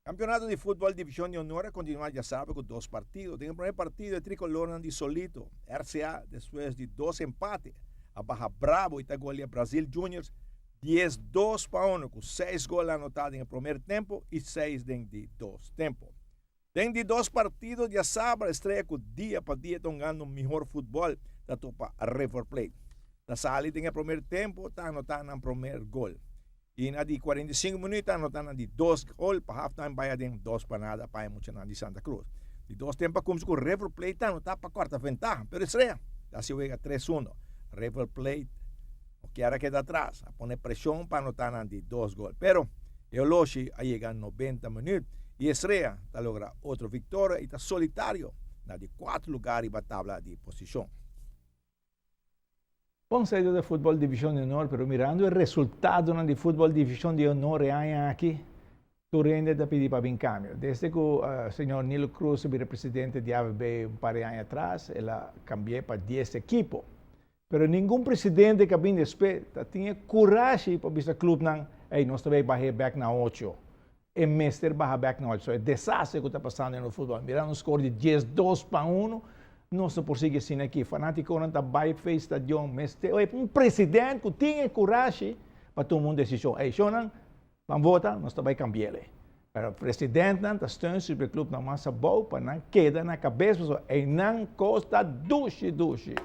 Campeonato di futbol Division di Honor a continua diasabra cu dos partido. Den e prome partido e tricolornan di Solito, RCA, despues di dos empate, a baha brabo y ta golea Brazil Juniors 12-1 cu seis gol anota den e promer tempo y seis den di dos tempo. Den di dos partido diasabra Estrella cu dia pa dia ta hungando mihor futbol ta topa River Plate. Ta sali den e promer tempo ta anota nan promer gol. I na di 45 minuut a anota nan di dos gol pa halftime bai aden 2-0 pa e muchanan di Santa Cruz. Di dos tempo a kumsa ku River Plate ta anota pa korta ventaha, pero Estrella ta hasi wega 3-1. River Plate no kier a keda atras, a pone preshon pa anota nan di dos gol, pero e oloshi a yega 90 minuut i Estrella ta logra otro viktoria i ta solitario na di kuater lugar riba tabla di posishon. Bon seido de futbol Divishon di Honor, pero mirando e resultadonan di futbol Divishon di Honor e aña aki, tur hende ta pidi pa bin kambio. Desde ku señor Nilo Cruz a bira presidente di AVB un par di aña atras, el a kambi'é pa dies ekipo. Pero ningun presidente ku a bin despues ta tin e kurashi pa bisa klupnan, ey, nos ta bay bah'é bèk na ocho. E mester baha bek na ocho. So e desastre ku ta pasando den nos futbol. Mira nos skor di 12-1, nos no por sigui asina aki. Fanatikonan ta bai fe stadion. Mester oye un president ku tin e kurashi pa tuma un desishon. Ey shownan ban vota, nos ta bai kambi'el. Pero presidentnan ta steun superclubnan mas abou pa nan keda na kabes pasobra eynan kos ta dushi dushi.